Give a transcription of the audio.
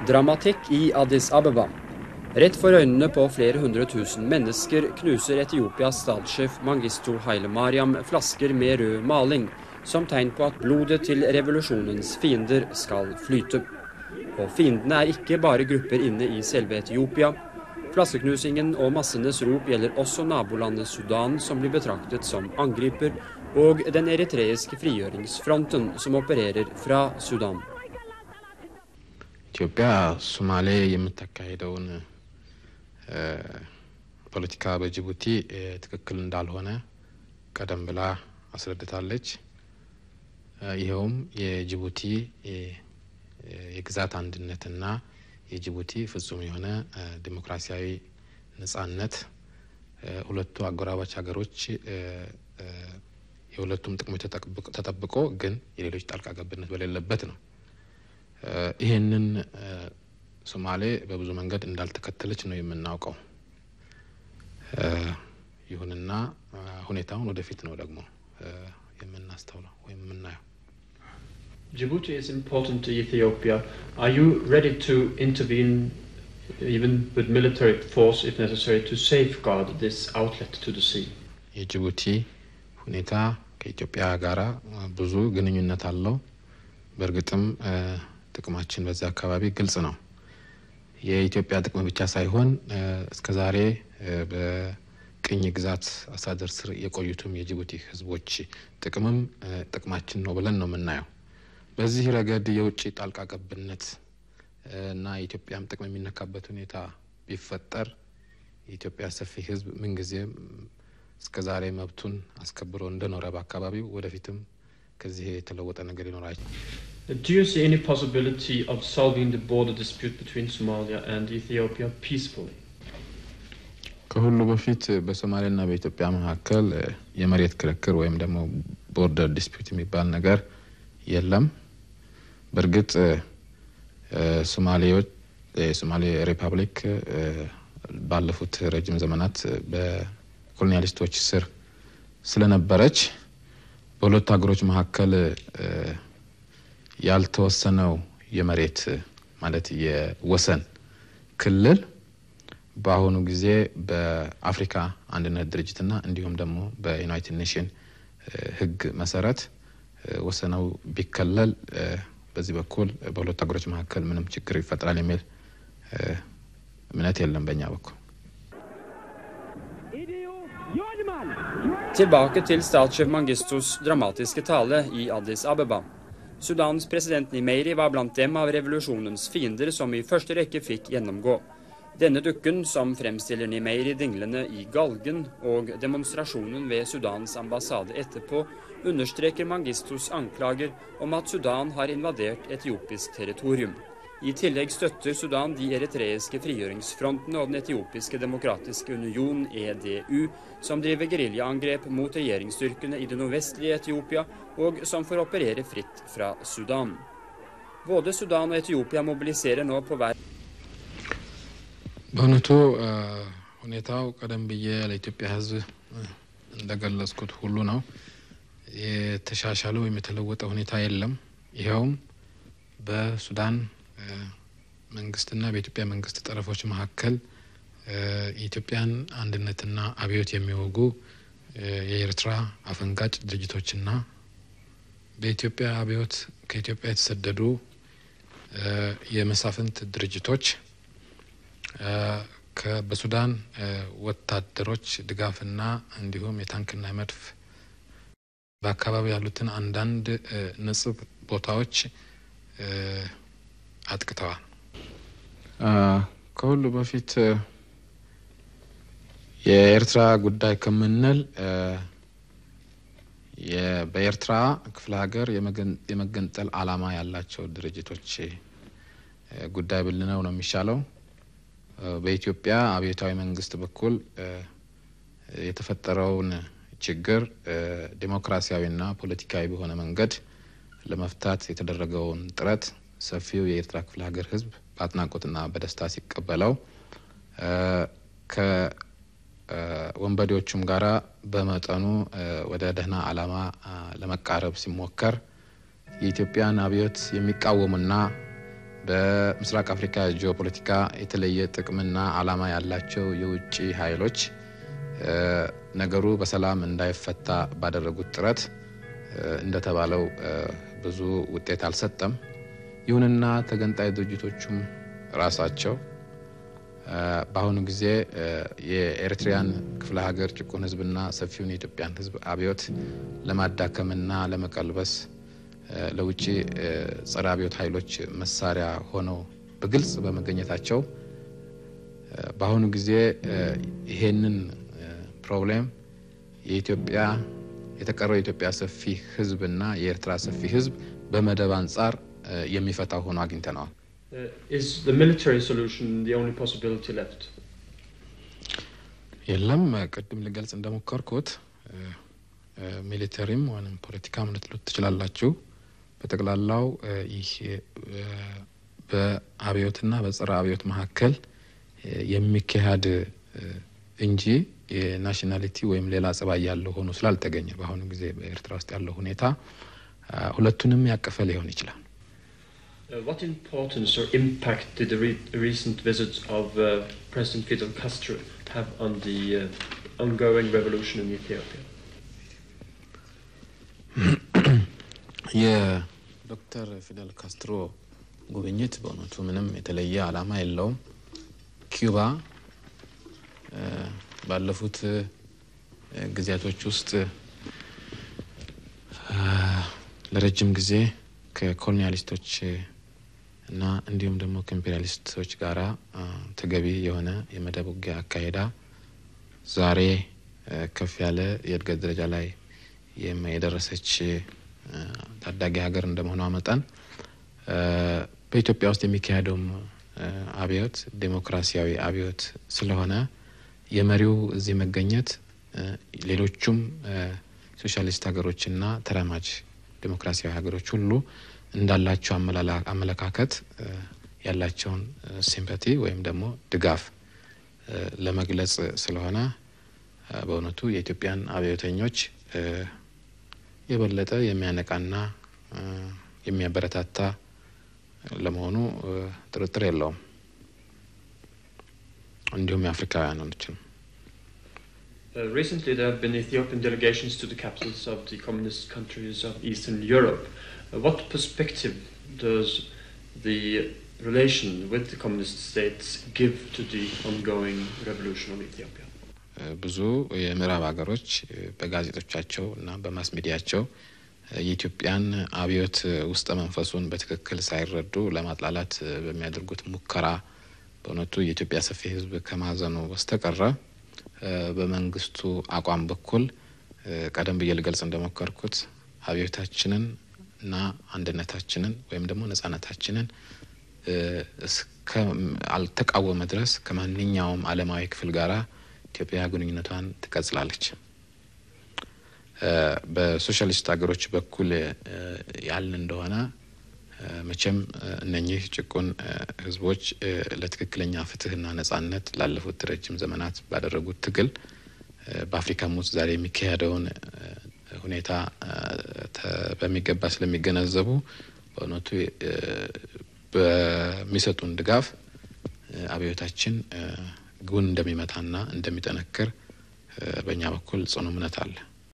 Dramatikk i Addis Abeba. Rett for øynene på flere hundre tusen mennesker knuser Etiopias statssjef Mengistu Haile Mariam flasker med rød maling, som tegn på at blodet til revolusjonens fiender skal flyte. Og fiendene er ikke bare grupper inne i selve Etiopia. Flaskeknusingen og massenes rop gjelder også nabolandet Sudan, som blir betraktet som angriper, og den eritreiske frigjøringsfronten, som opererer fra Sudan. ኢትዮጵያ ሶማሌ የምታካሂደውን ፖለቲካ በጅቡቲ ትክክል እንዳልሆነ ቀደም ብላ አስረድታለች። ይኸውም የጅቡቲ የግዛት አንድነትና የጅቡቲ ፍጹም የሆነ ዲሞክራሲያዊ ነጻነት ሁለቱ አጎራባች ሀገሮች የሁለቱም ጥቅሞች ተጠብቆ ግን የሌሎች ጣልቃ ገብነት በሌለበት ነው። ይህንን ሶማሌ በብዙ መንገድ እንዳልተከተለች ነው የምናውቀው። ይሁንና ሁኔታውን ወደፊት ነው ደግሞ የምናስተውለው ወይም የምናየው። Djibouti is important to Ethiopia. Are you ready to intervene, even with military force if necessary, to safeguard this outlet to the sea? የጅቡቲ ሁኔታ ከኢትዮጵያ ጋራ ብዙ ግንኙነት አለው። በእርግጥም ጥቅማችን በዚያ አካባቢ ግልጽ ነው። የኢትዮጵያ ጥቅም ብቻ ሳይሆን እስከ ዛሬ በቅኝ ግዛት አስተዳደር ስር የቆዩትም የጅቡቲ ሕዝቦች ጥቅምም ጥቅማችን ነው ብለን ነው የምናየው። በዚህ ረገድ የውጭ ጣልቃ ገብነት እና የኢትዮጵያም ጥቅም የሚነካበት ሁኔታ ቢፈጠር የኢትዮጵያ ሰፊ ሕዝብ ምንጊዜም እስከ ዛሬ መብቱን አስከብሮ እንደኖረ በአካባቢው ወደፊትም ከዚህ የተለወጠ ነገር ይኖራል። Do you see any possibility of solving the border dispute between Somalia and Ethiopia peacefully? ከሁሉ በፊት በሶማሌና በኢትዮጵያ መካከል የመሬት ክርክር ወይም ደግሞ border dispute የሚባል ነገር የለም። በእርግጥ ሶማሌዎች የሶማሌ ሪፐብሊክ ባለፉት ረጅም ዘመናት በኮሎኒያሊስቶች ስር ስለነበረች በሁለቱ ሀገሮች መካከል ያልተወሰነው የመሬት ማለት የወሰን ክልል በአሁኑ ጊዜ በአፍሪካ አንድነት ድርጅትና እንዲሁም ደግሞ በ United Nation ሕግ መሰረት ወሰነው ቢከለል በዚህ በኩል በሁለቱ ሀገሮች መካከል ምንም ችግር ይፈጥራል የሚል እምነት የለም በእኛ በኩል። Tilbake til statssjef Mengistus dramatiske tale i Addis Abeba. Sudans president Nimeiri var blant dem av revolusjonens fiender som i første rekke fikk gjennomgå. Denne dukken, som fremstiller Nimeiri dinglende i galgen, og demonstrasjonen ved Sudans ambassade etterpå, understreker Mengistus anklager om at Sudan har invadert etiopisk territorium. I tillegg støtter Sudan de eritreiske frigjøringsfrontene og Den etiopiske demokratiske union, EDU, som driver geriljaangrep mot regjeringsstyrkene i det nordvestlige Etiopia, og som får operere fritt fra Sudan. Både Sudan og Etiopia mobiliserer nå på hver በእውነቱ ሁኔታው ቀደም ብዬ ለኢትዮጵያ ሕዝብ እንደገለጽኩት ሁሉ ነው። የተሻሻለ ወይም የተለወጠ ሁኔታ የለም። ይኸውም በሱዳን መንግስትና በኢትዮጵያ መንግስት ጠረፎች መካከል የኢትዮጵያን አንድነትና አብዮት የሚወጉ የኤርትራ አፈንጋጭ ድርጅቶችና በኢትዮጵያ አብዮት ከኢትዮጵያ የተሰደዱ የመሳፍንት ድርጅቶች በሱዳን ወታደሮች ድጋፍና እንዲሁም የታንክና የመድፍ በአካባቢ ያሉትን አንዳንድ ንጹህ ቦታዎች አጥቅተዋል። ከሁሉ በፊት የኤርትራ ጉዳይ ከምንል በኤርትራ ክፍለ ሀገር የመገንጠል ዓላማ ያላቸው ድርጅቶች ጉዳይ ብልነው ነው የሚሻለው። በኢትዮጵያ አብዮታዊ መንግስት በኩል የተፈጠረውን ችግር ዴሞክራሲያዊና ፖለቲካዊ በሆነ መንገድ ለመፍታት የተደረገውን ጥረት ሰፊው የኤርትራ ክፍለ ሀገር ሕዝብ በአድናቆትና በደስታ ሲቀበለው ከወንበዴዎቹም ጋራ በመጠኑ ወደ ደህና ዓላማ ለመቃረብ ሲሞከር የኢትዮጵያን አብዮት የሚቃወሙና በምስራቅ አፍሪካ ጂኦፖለቲካ የተለየ ጥቅምና ዓላማ ያላቸው የውጭ ኃይሎች ነገሩ በሰላም እንዳይፈታ ባደረጉት ጥረት እንደተባለው ብዙ ውጤት አልሰጠም። ይሁንና ተገንጣይ ድርጅቶቹም ራሳቸው በአሁኑ ጊዜ የኤርትሪያን ክፍለ ሀገር ጭቁን ሕዝብና ሰፊውን የኢትዮጵያን ሕዝብ አብዮት ለማዳከምና ለመቀልበስ ለውጭ ጸረ አብዮት ኃይሎች መሳሪያ ሆነው በግልጽ በመገኘታቸው በአሁኑ ጊዜ ይሄንን problem የኢትዮጵያ የተቀረው የኢትዮጵያ ሰፊ ሕዝብና የኤርትራ ሰፊ ሕዝብ በመደብ አንጻር የሚፈታው ሆኖ አግኝተነዋል። Is the military solution the only possibility left? የለም፣ ቅድም ልገልጽ እንደሞከርኩት military ም ወይም ፖለቲካም ልትሉት ትችላላችሁ። በጠቅላላው ይህ በአብዮትና በጸረ አብዮት መካከል የሚካሄድ እንጂ የ nationality ወይም ሌላ ጸባይ ያለው ሆኖ ስላልተገኘ በአሁኑ ጊዜ በኤርትራ ውስጥ ያለው ሁኔታ ሁለቱንም ያቀፈ ሊሆን ይችላል። What importance or impact did the recent visit of President Fidel Castro have on the ongoing revolution in Ethiopia? የዶክተር ፊደል ካስትሮ ጉብኝት በእውነቱ ምንም የተለየ ዓላማ የለውም። ኪዩባ ባለፉት ጊዜያቶች ውስጥ ለረጅም ጊዜ ከኮሎኒያሊስቶች እና እንዲሁም ደግሞ ከኢምፔሪያሊስቶች ጋራ ተገቢ የሆነ የመደብ ውጊያ አካሄዳ ዛሬ ከፍ ያለ የእድገት ደረጃ ላይ የደረሰች ታዳጊ ሀገር እንደመሆኗ መጠን በኢትዮጵያ ውስጥ የሚካሄደውም አብዮት ዴሞክራሲያዊ አብዮት ስለሆነ የመሪው እዚህ መገኘት ሌሎቹም ሶሻሊስት ሀገሮችና ተራማጅ ዴሞክራሲያዊ ሀገሮች ሁሉ እንዳላቸው አመለካከት ያላቸውን sympathy ወይም ደግሞ ድጋፍ ለመግለጽ ስለሆነ በእውነቱ የኢትዮጵያን አብዮተኞች የበለጠ የሚያነቃና የሚያበረታታ ለመሆኑ ጥርጥር የለውም። እንዲሁም የአፍሪካውያኖችም። Recently, there have been Ethiopian delegations to the capitals of the communist countries of Eastern Europe. What perspective does the relation with the communist states give to the ongoing revolution of Ethiopia? ብዙ የምዕራብ ሀገሮች በጋዜጦቻቸው እና በ mass media ቸው የኢትዮጵያን አብዮት ውስጠ መንፈሱን በትክክል ሳይረዱ ለማጥላላት በሚያደርጉት ሙከራ በእውነቱ የኢትዮጵያ ሰፊ ሕዝብ ከማዘኑ በስተቀረ በመንግስቱ አቋም በኩል ቀደም ብዬ ልገልጽ እንደሞከርኩት አብዮታችንን እና አንድነታችንን ወይም ደግሞ ነጻነታችንን እስከ አልተቃወመ ድረስ ከማንኛውም ዓለማዊ ክፍል ጋራ ኢትዮጵያ ግንኙነቷን ትቀጥላለች። በሶሻሊስት ሀገሮች በኩል ያልን እንደሆነ መቼም እነኚህ ጭቁን ህዝቦች ለትክክለኛ ፍትህና ነጻነት ላለፉት ረጅም ዘመናት ባደረጉት ትግል በአፍሪካም ውስጥ ዛሬ የሚካሄደውን ሁኔታ በሚገባ ስለሚገነዘቡ በእውነቱ በሚሰጡን ድጋፍ አብዮታችን ግቡን እንደሚመታና እንደሚጠነክር በእኛ በኩል ጽኑ እምነት አለ።